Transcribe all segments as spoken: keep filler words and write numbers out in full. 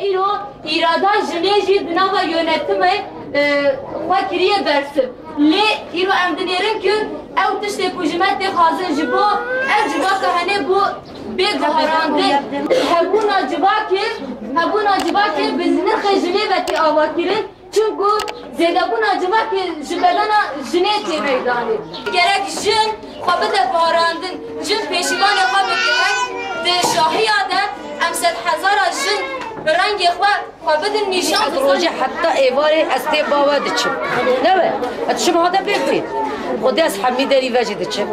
Îro îrada jinê jî di nava yönetimê, e, xwe kiriye bersiv. Lê îro em dinêrin ku ew tiştê ku ji me tê xwazin ji bo ev civaka hene bû bê guherandin. Hebûna civakê, hebûna civakê bi nirxê jinê ve tê avakirin. Çimku zêdebûna civakê ji bedena jinê tê meydanê. Gerek jin xwe bide guherandin, jin pêşîvanê xwe bike. Di şahiya de em sedhezara jin bi rengê xwe xwe bidin nîşan. Ez rojê heta êvarê ez tê ba we diçim. Ne we? Ez diçim hate pê xwî. Xwedê ez hemî derî ve jî diçim.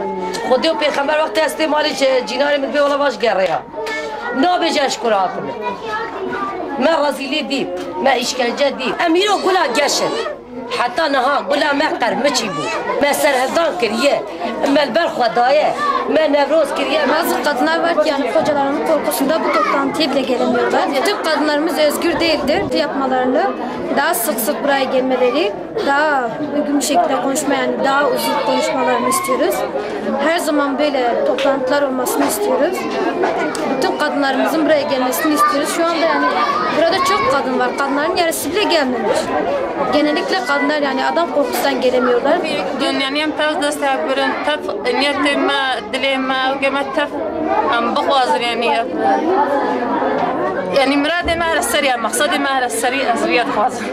Xwedê û pêxember wextê ez tê malê cînarê min dibê wela vaş gerreya. Nabêje ez ji ku re hatime. Me rezîlî dît, me îşkence dît. Em îro gula geş in. Heta niha gula me qermiçî bû. Me serhildan kiriye. Me li ber xwe daye. Me Newroz kiriye. Bazı kadınlar var ki yani kocalarının korkusunda bu toplantıya bile gelemiyorlar. Tüm kadınlarımız özgür değildir. Yapmalarını, daha sık sık buraya gelmeleri, daha uygun bir şekilde konuşma, yani daha uzun konuşmalarını istiyoruz. Her zaman böyle toplantılar olmasını istiyoruz. Bütün kadınlarımızın buraya gelmesini istiyoruz. Şu anda yani burada çok kadın var. Kadınların yarısı bile gelmemiş. Genellikle kadınlar yani adam korkusundan gelemiyorlar. Dünyanın pevz dest birin, pevz niyetê me, dilê me, ew me tev em bixwazin, yani, yani miradê me her serî ye, mexsedê me her serî, ez vîya dixwazim.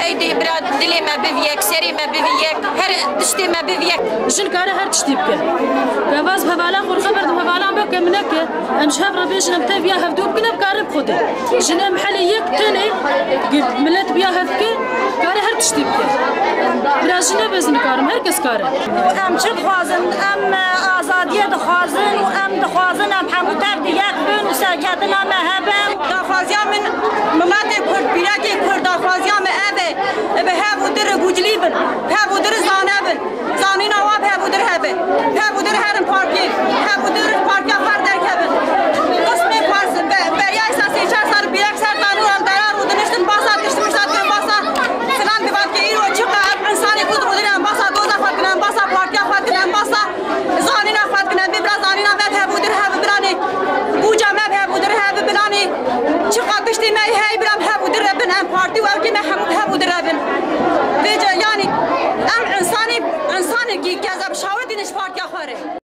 Ey dê bira, dilê me biv yek, serê me biv yek, her tiştê me biv yek. Jin kare her tiştî bike. Gavaz hevala xwe xeber di hevalan be ke min neke. Em ji hev re bêjin, em tev ya hevdû bikin, em karin bi Xwedê. Jin em helê yek tenê, millet biya hevke, kare her tiştî bike. Bira jin nebêzin, karin, her kes kare. Em çi dixwazin? Em, e, azadiyê dixwazin û em dixwazin em hemû tev di yek bin û serketina me hebe. Daxwaziya min, miletê Kurd, pîrekê Kurd, daxwaziya me ev e. Bi hev û dir guclî bin, bi hev û dir zane bin. Zanîna wan bi hev û dir hebe. Bi hev û dir herin parkê. Bi hev û dir parka xwe derkevin. Qismê xwe be-, beriya îsa sê çar sal pîrek ser tanûra li dera rûdiniştin, basa tişt mişta dikin, basa filan divat ke îro çiqa ev insanê ku dixwedin em basa doza xwe dikin, em basa partiya xwe dikin, em basa zanîna xwe dikin, em bibra zanîna me bi hev û dir hev biranê. Bûca me bi hev û dir hev biranê. Çiqa tiştê me heye bira bi hev û dir re bin, em partî û ewkê me hemû bi hev û dir re bin. Vêca yanî em insanê, insanekî kezeb şawitîne ji partiya xwe re.